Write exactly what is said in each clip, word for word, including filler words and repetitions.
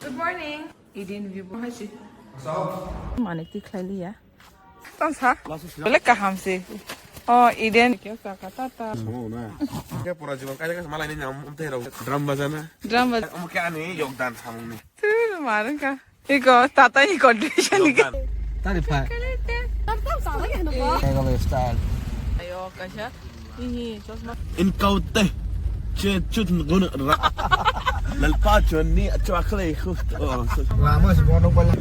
Good morning. Eden view bo hai se. Mane ti khlai liya. Tang sa? Bele kaham se. Oh, Eden. Kya sa ka ta ta. Sama na. Kya pura jiban kaya kaya malai ni nyam umte rau. Drum bajana. Drum baj. Omo kya ani yogdan samung ni. Tu marang ka. Iko tata ni contribution ni. Yogdan. Tari phai. Kaya kaya style. Ayo, kasha. Ihi, chosma. In kaute. Che chut ngun ra. Lalpa chonni achwa khle khu. Oh, so- Lama si bono pala.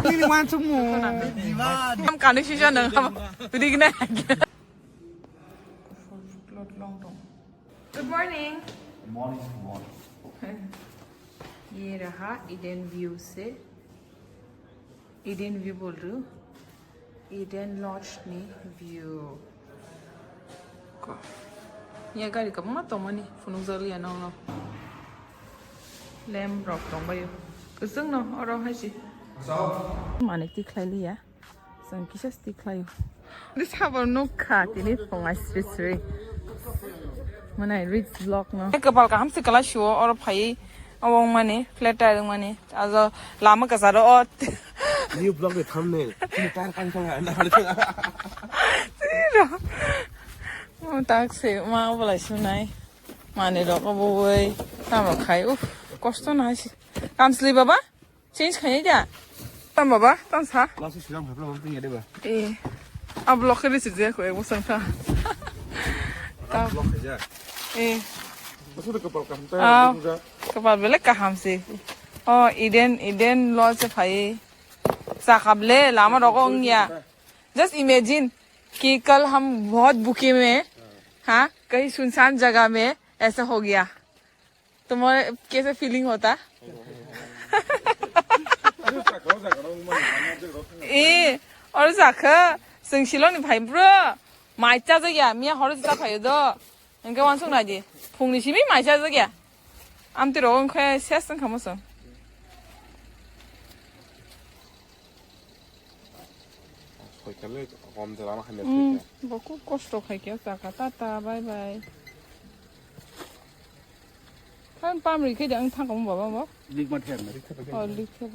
Ini wan sumu. Am kanu sisa nang am. Rigna. Good morning. Morning, morning. ये रहा Eden view से। Eden view बोल रही हूँ। Eden Lodge ni view. Ko. Ya gari kabangma tongmani phunukjak liya nokno. Lamp rok tongbaio. Kwchwngno oro hai se. Mane tikhlai liya. Chwng kisa stick khlaio. Ni sabo nukha tini phunga sri sri. Mane rich vlog no. Kwpal kaham se kwlai sio oro phai. Obo wngmani flat tire wngmani. Ajo lama kwcharo o. New vlog ni thumbnail. Chini tire kang kang na. Tiro. O tak se ma obo lai sunai. Mane rok obo wai. Tamo khai. Uf, kosto na hai se. Kamsli baba? Change khainai da? Tam baba, tam sa? Laso silam phapla bam tengya deba. Eh. A block khe receive jaya ko, ek bosong tha. Tam. Block khaijak. Eh. Laso de kapal kaham ta. Ah, kapal belai kaham se. Oh, Eden, Eden Lodge se phai. Sakable, lama rok ongya. Just imagine कि कल हम बहुत भूखे में, हाँ, कहीं सुनसान जगह में ऐसा हो गया। Tomar kaise feeling hota? E, oro jakha, chwng Shillong ni phai bro, mai chajak ya, miya horo cha phaio do. Hwnkhe wansuk nai di, phungni simi mai chajak ya. Amtwi rogo wngkhe ses wngkha moso. Soikhale hom jora ma hamya. Hmm, soikha. Bo khub kosto khaikhe o chakha. Tata, bye bye. Than pam rikhe de ang thangkamo baba bo? Lik ma thep na. Oh, lik thep.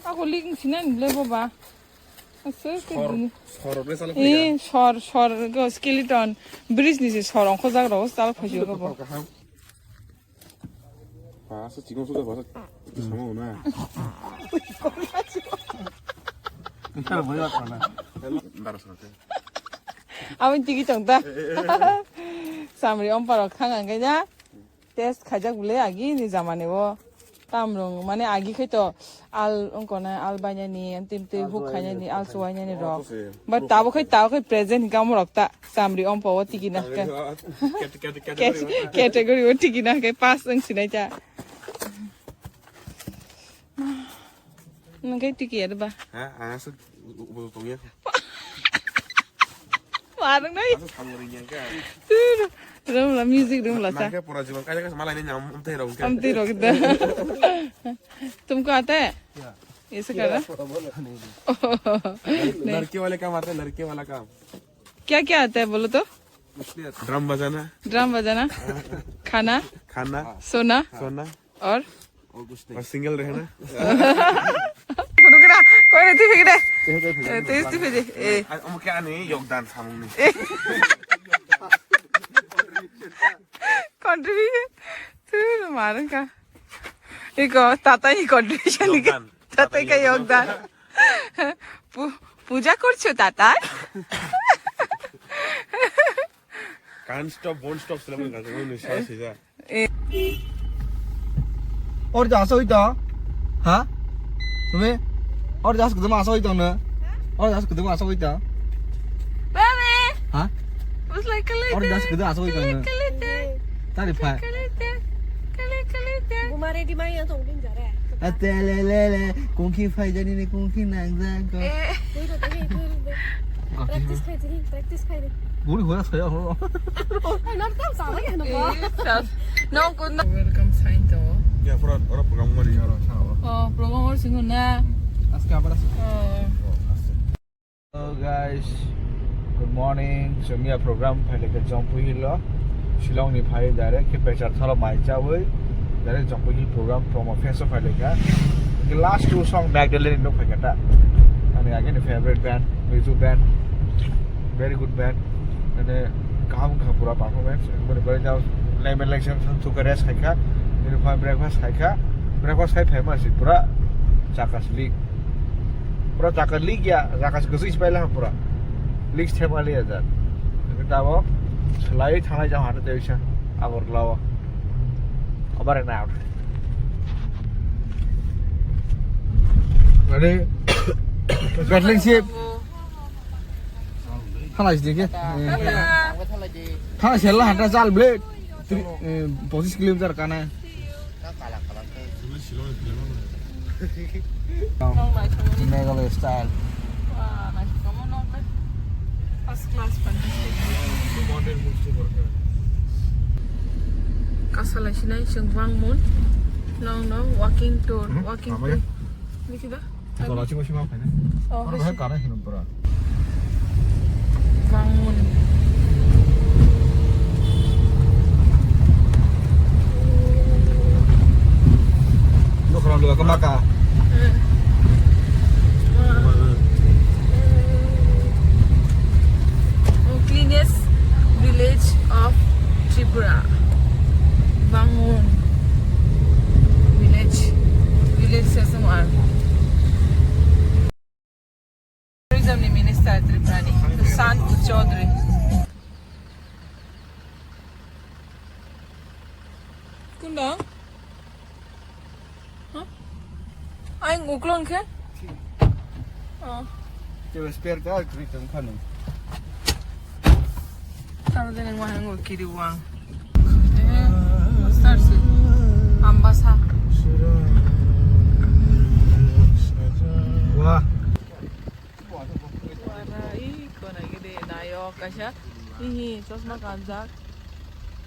Ako lik sinani le bo ba. Aswk khe sor, dini. Sor le sala. Eh, sor, sor go skeleton. Bridge ni se sor ongkhojak rok sal khaisio go bo. Kaham. Asa chikon suda basa sama na. Ntar bhai wat na. Hello, ndar sa te. Aboni tigi tong ta. Samri ompa rok thang ang kanya. Test khaijak bole agi ni jamane o. Tamrung mane agi khai to. Al wngkona al bainani, antim twi huk khainani, al chuwainani rok. But tabo khai, tabo khai present hinkhe amorok ta chamri ompo o tiki na khe. Category o tiki na khe pass wng sinai ta. Nang khai tiki ya ba? Ha, ang aswk ubo tongya. Warung nai. Aswk samung ringya kha. Room la music room la sa. Nang khe pura jibon kaisa kaisa malai ni nyam umthai rok khe. Amtwi rok da. तुमको आता है? क्या? ये से करा? नहीं। लड़के वाले काम आता है, लड़के वाला काम। क्या क्या आता है बोलो तो? कुछ नहीं आता। ड्रम बजाना। ड्रम बजाना। खाना। खाना। सोना। सोना। और? और कुछ नहीं। और सिंगल रहना। Kuno kena, kau nanti fikir deh. Test tu fikir. Eh. Om kya ani yogdan samung ni. Contribution. Tu marang ka. Iko tata hi contribution ni. Yogdan. Tata ka yogdan. Pu-, puja korcho tata. Kan stop, bon stop, selam kan. Ini saya sih. Eh. Or jas oi ta? Ha? Tumi? Or jas kedema asa oi ta na? Or jas kedema asa oi ta? Babe. Ha? Or jas kedema asa oi ta na? Tari phai. Bumare di mai yang tong din jare. Ate le le le, kungki phai jani ni kungki nang jang ko. Eh. Practice khai di, practice khai di. Guri hora saya ho. Ai, nang tam sa lagi ano ba? Eh, sa-, no, ko na. Welcome sign to. Ya, pura ora program mari ora sa. Oh, program or singo na. Aske abar aske. Oh. Oh, aske. Hello guys, good morning. Chwngya program phailekha Jompu Hill o. Shillong ni phai direct khe Pecharthal o mai chawi. Direct Jongpui Hill program from a fest of Phailika. The last two song Magdalene no phaikata. Ani again favorite band, Mizo band. Very good band. Ani kaham kha pura performance. Bari bari jao lemon election sang suka rest khaika. Ini kha breakfast khaika. Breakfast khai famous pura chakas leak. Pura chakas leak ya, chakas kusi spela pura. Leak stemali ya jan. Kita bo selai thanai jao hana tevisa. Agartala o. Over and out. Ready? Battling ship. Halai sidi ke? Halai sela hanta chal blade. Tri-, eh, pochis kilometer kana. Meghalaya style. Wah, naisingthomo nok le. First class, fantastic. Kasalai sinai chwng Bangmun. Nong nong walking tour, hmm? Walking tour. Niki da? Tola chimo sima khaina. Oh, oro hai hai kana hino pura. Bangmun. Nokhrang dua kemaka. Eh. Wah. Oh, cleanest village of Tripura. Bangmun village, village sesong ar. Tourism ni minister Tripura ni, Sushant Chaudhary. Kunda? Huh? Aing uklon khe? Oh. Te spare ka kri tong khanu. Tamo de nang wahang kiri wang. Eh, mustard si. Ambasa. Wah. Wara, iko naigide, nayok, kaisa. Hihi, chosma kanjak.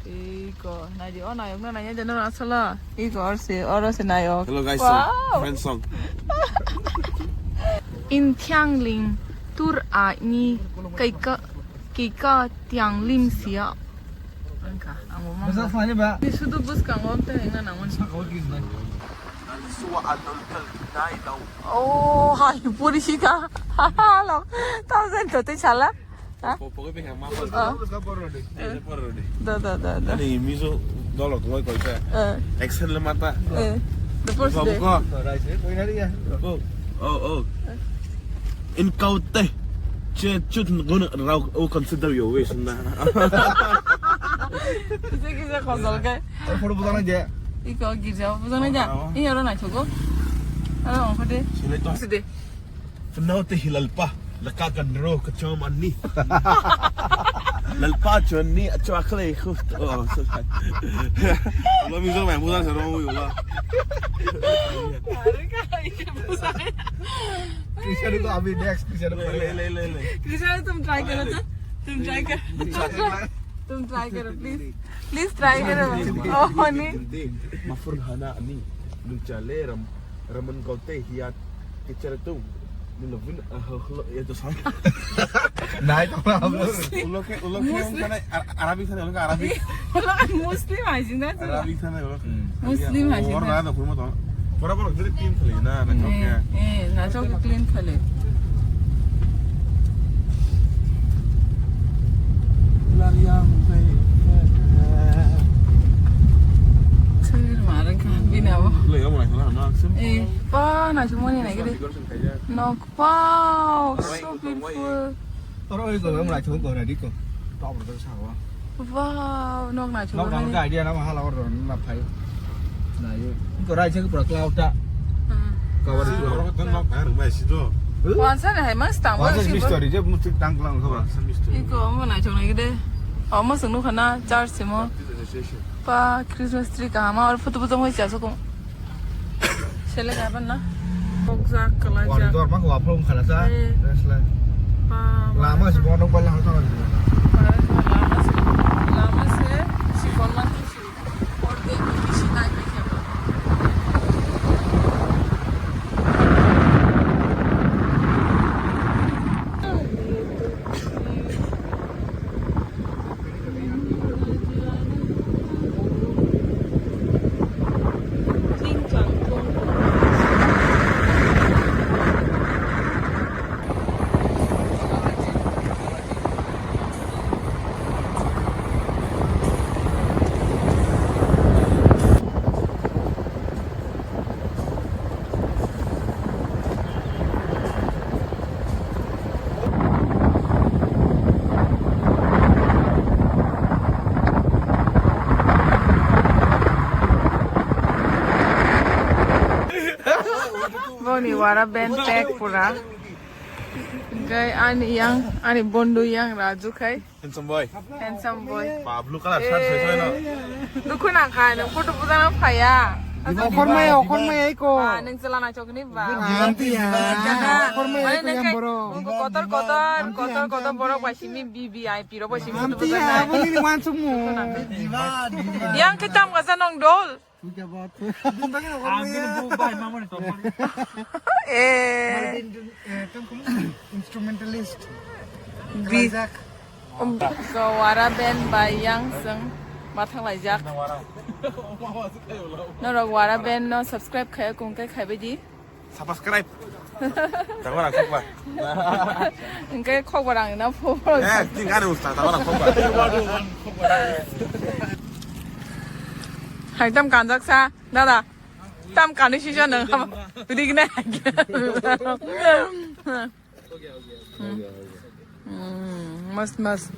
Iko, naidi, o nayok na naiya jano asala. Iko, orsi, oro si nayok. Hello guys, wow. Friend song. In thiangling tur a ni kaika, kika tianglim sia. Angka, ang bo mama. Bwsa sani ba? Ni sudu bwskango amte hengna nangmani. Sakao kis nai. Oh, hai, puri sika. Lo, thousand to te chala. Ha? Po-, pogwi bihang ma pa. Ah. Ini por rodi. Eh. Ini por rodi. Da, da, da, da. Ani miso dolok loi koisa. Eh. Action le mata. Eh. The first day. Buka, buka. Oh, oh, oh. In kaute. Che, chut gun rau o consider your wish na. Kisa, kisa khosol kai. Photo buka na je. Iko girja buka na ja. Ini oro na chogo. Aro ongkho de. Sile to. Sile. Fnau te hilalpa, laka kan ro kachom ani. Lalpa chon ni acho akhle khuf. Oh, so. Lo mi zo mai mudan sa ro mu yo la. Krishna ko abhi next, Krishna ko. Le, le, le, le, le. Krishna, tum try karo to. Tum try karo. Tum try karo, please. Please try karo. Oh, ni. Mafur hana ani. Lucha le ram. Raman kaute hiat kichar tu. Nilo bin, ah, hlo, ya to sang. Nai to, Muslim. Ulo ke, ulo ke, Muslim. Ulo ke Ar-, Arabic sana, ulo ke Arabic. Ulo ke Muslim hai sih, na, sih. Arabic sana, ulo. Hmm. Muslim hai sih, na. Orang ada kurma to. Pura pura jadi clean kali, na, na, eh, chok ya. Eh, na chok clean kali. Lari yang baik. Sir, marang kan, bina wo. Lo ya, mulai sana, na, sim. Eh. Ba, naisingmani naigidi. Nok, wow, so beautiful. Oro oi go, wng naithok go, ready ko. Top ro sa wa. Wow, nok naithok. Nok nang ka idea na ma hala oro na phai. Na yo. Ko rai se pura cloud ta. Hmm. Cover ko. Oro to nok ka rung bai si do. Wansa ne hai mas tang. Wansa mystery je musti tang klang khabar. Iko mo naithok naigidi. Omo sung nukha na church mo. Baptist Association. Pa Christmas tree kaham, oro photo photo moi cha sokong. Sele ka ban na. Bokjak kalai jak. Wari dor ma ko apro khala sa. Eh. Resla. Pa, lama si bono bal hal thang. Lama si, lama si si kon man si. Or de ki si nai pe kya. Ni wara band pack pura. Gai ani yang, ani bondu yang Raju khai. Handsome boy. Handsome boy. Ba, blue color shirt soi soi no. Dukhu nangkha, nang photo pujana phaya. Okhormaya, okhormaya iko. Ah, nang chalana chokni ba. Amtiya. Okhormaya iko yang borok. Kotor kotor, kotor kotor borok ba simi V V I P rok ba simi photo pujana. Amtiya, aboni ni wansukmu. Yang kitam kasa nong dol. Ang kini bo bai mamani tongmani. Eh. Instrumentalist. Bi. Kalaijak. Um, ko wara band bai yang seng mathang laijak. Norok wara band no subscribe khaya kung kai khaibai di. Subscribe. Tangwara khokba. Engke khokba rang na pho. Eh, tin kani usta tangwara khokba. Hai tam kanjak sa, dada. Tam kani sisa nang. Udi gina. Hmm, मस्त मस्त.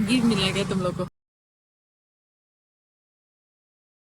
Give me like तुम लोग को.